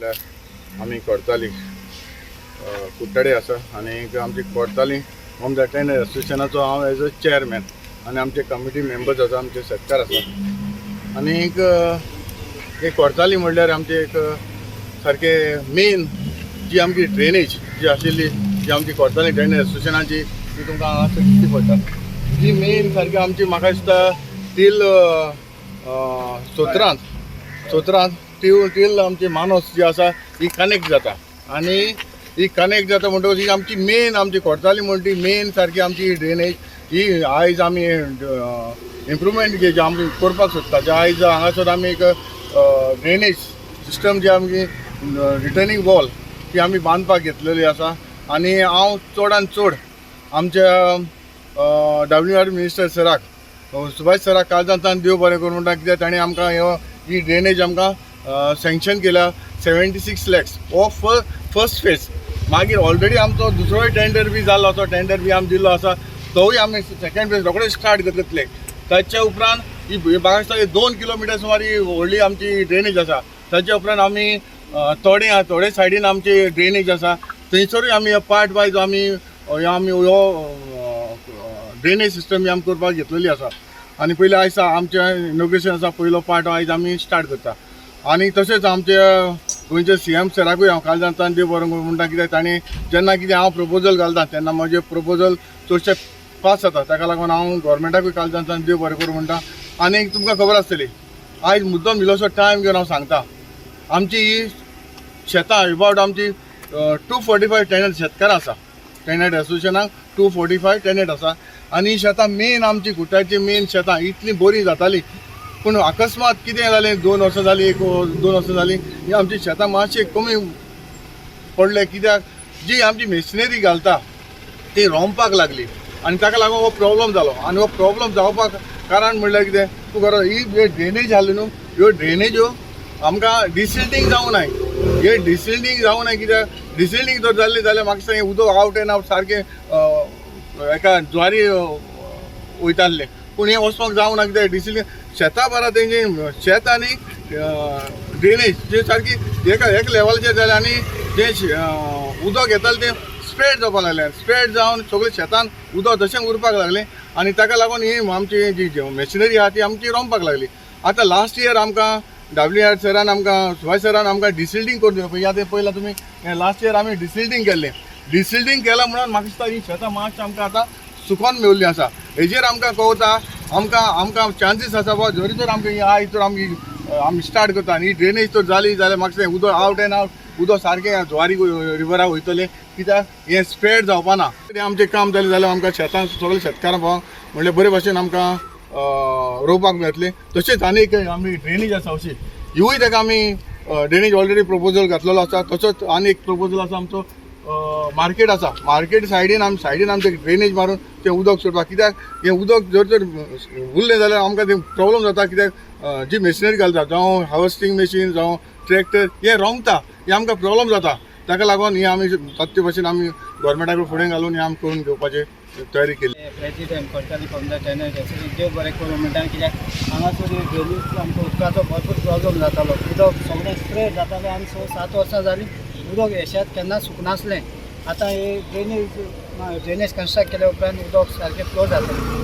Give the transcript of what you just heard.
म्हटल्यार आमी करताली कुडटडे आसा आनी आमची कोरताली होम टेंडर एसोसिएशनाचो हांव एज अ चेअरमॅन आनी आमचे कमिटी मेंबर्स आसा, आमचे शेतकार आसा. आनी एक एक कोरताली म्हणल्यार आमचे एक सारके मेन जी आमची ड्रेनेज जी आशिल्ली, जी आमची कोरताली टेंडर एसोसिएशनाची, ती तुमकां हांगासर दिश्टी पडटा. जी मेन सारकी आमची म्हाका दिसता तील सतरांत सतरांत टील टील आमची मानस जी आसा ही कनेक्ट जाता. आनी ही कनेक्ट जाता म्हणटकूच ही आमची मेन, आमची कोरताली म्हणटा ती मेन सारकी आमची ड्रेनेज ही आयज आमी इम्प्रुवमेंट जी आमी करपाक सोदता, जे आयज हांगासर आमी एक ड्रेनेज सिस्टम जी आमची रिटर्निंग वॉल ती आमी बांदपाक घेतलेली आसा. आनी हांव चडान चड आमच्या डब्ल्यू आर मिनिस्टर सराक, सुभाष सराक काळजांतल्यान देव बरें करूं म्हणटा, कित्याक ताणें आमकां ह्यो ही ड्रेनेज आमकां सँक्शन केल्या 76 लॅक्स हो फर्स्ट फेज. मागीर ऑलरेडी आमचो दुसरोय टेंडर बी जाल्लो आसा, टेंडर बी आमी दिल्लो आसा, तोवूय आमी सेकंड फेज रोखडे स्टार्ट करतले. ताच्या उपरांत ही म्हाका दिसता 2 किलोमिटर सुमार ही व्हडली आमची ड्रेनेज आसा. ताच्या उपरांत आमी थोडे थोडे सायडीन आमची ड्रेनेज आसा, थंयसरूय आमी पार्ट वायज आमी आमी ह्यो ड्रेनेज सिस्टम आमी करपाक घेतलेली आसा. आनी पयलीं आयज आमचें इनॉग्रेशन आसा, पयलो पार्ट आयज आमी स्टार्ट करता. आनी तशेंच आमच्या गोंयच्या सीएम सराकूय हांव काळजांतल्यान देव बरें करूं म्हणटा, कित्याक ताणें जेन्ना कितें हांव प्रपोजल घालता तेन्ना म्हजें प्रपोजल चडशें पास जाता. ताका लागून हांव गोवोरमेंटाकूय काळजांतल्यान देव बरें करूं म्हणटा. आनी तुमकां खबर आसतली, आयज मुद्दम इल्लोसो टायम घेवन हांव सांगता, आमची ही शेतां एबावट आमची 245 टेनंट शेतकार आसा. टेनंट एसोसिएशनाक 245 टेनंट आसा. आनी ही शेतां मेन आमची कुटाची मेन शेतां इतलीं बरीं जातालीं, पूण अकस्मात कितें जालें, 2 वर्सां जालीं, एक 2 वर्सां जालीं, ही आमची शेतां मातशी कमी पडले, कित्याक जी आमची मशिनरी घालता ती रोमपाक लागली आनी ताका लागून हो प्रॉब्लम जालो. आनी हो प्रॉब्लम जावपाक कारण म्हणल्यार कितें तूं खरो ही ड्रेनेज जाली न्हू, ह्यो ड्रेनेज्यो आमकां डिसिल्टींग जावं नाय. हे डिसिल्टींग जावं नाय, कित्याक डिसिल्टींग जर जाल्ली जाल्यार म्हाका दिसता हें उदक आवट एंड आवट सारकें एका ज्वारी वयतालें. पूण हें वचपाक जावं ना, कित्याक डिसिल्टींग शेतां बारा तेंची शेत आनी ड्रेनेज जे सारकी एका एक लेवलाचेर जालें आनी जें उदक येतालें तें स्प्रेड जावपाक लागलें. स्प्रेड जावन सगळें शेतान उदक तशें उरपाक लागलें आनी ताका लागून ही आमची जी मशिनरी आहा ती आमची रोमपाक लागली. आतां लास्ट इयर आमकां डब्ल्यू आर सरान, आमकां सुभाष सरान आमकां डिसिल्टींग करून दिलें. पळय आतां पळयलां तुमी, लास्ट इयर आमी डिसिल्टींग केल्लें. डिसिल्टींग केलां म्हणून म्हाका दिसता ही शेतां मातशें आमकां आतां सुकोन मेवल्लीं आसा. हेजेर आमकां कळता, आमकां चान्सीस आसा बाबा, जरी तर आमकां ही आयज तर आमची आमी स्टार्ट करता आनी ही ड्रेनेज तर जाली जाल्यार म्हाका दिसता उदक आवट एंड आवट उदक सारकें ज्वारी रिवरा वयतलें, कित्याक हें स्प्रेड जावपा ना. तें आमचें काम जालें जाल्यार आमकां शेतां सगळे शेतकारां भावांक म्हणल्यार बरे भाशेन आमकां रोवपाक मेळटलें. तशेंच आनी एक आमी ड्रेनेज आसा अशी, हिवूय ताका आमी ड्रेनेज ऑलरेडी प्रपोजल घातलेलो आसा. तसोच आनी एक प्रपोजल आसा, आमचो मार्केट आसा, मार्केट सायडीन आमी सायडीन आमचें ड्रेनेज मारून तें उदक सोडपाक, कित्याक हें उदक जर तर उरलें जाल्यार आमकां तें प्रॉब्लम जाता, कित्याक जी मशिनरी घालता, जावं हार्वस्टींग मशीन जावं ट्रॅक्टर, हें रोमता, हें आमकां प्रॉब्लम जाता. ताका लागून हें आमी सत्य भशेन आमी गोवोरमेंटा कडेन फुडें घालून हें आमी करून घेवपाची तयारी केली. प्रेसिडेंट कोरताली कामदार टेनंट एसोसिएशन. देव बरें करूं म्हणटा, कित्याक हांगासर ड्रेनेज आमकां उदकाचो भरपूर प्रॉब्लम जातालो. उदक सगळें स्प्रेड जातालें आनी 6-7 वर्सां जालीं उदक हे शेत केन्ना सुकनासलें. आतां हे ड्रेनेज ड्रेनेज कन्स्ट्रक्ट केल्या उपरांत उदक सारकें फ्लो जाता.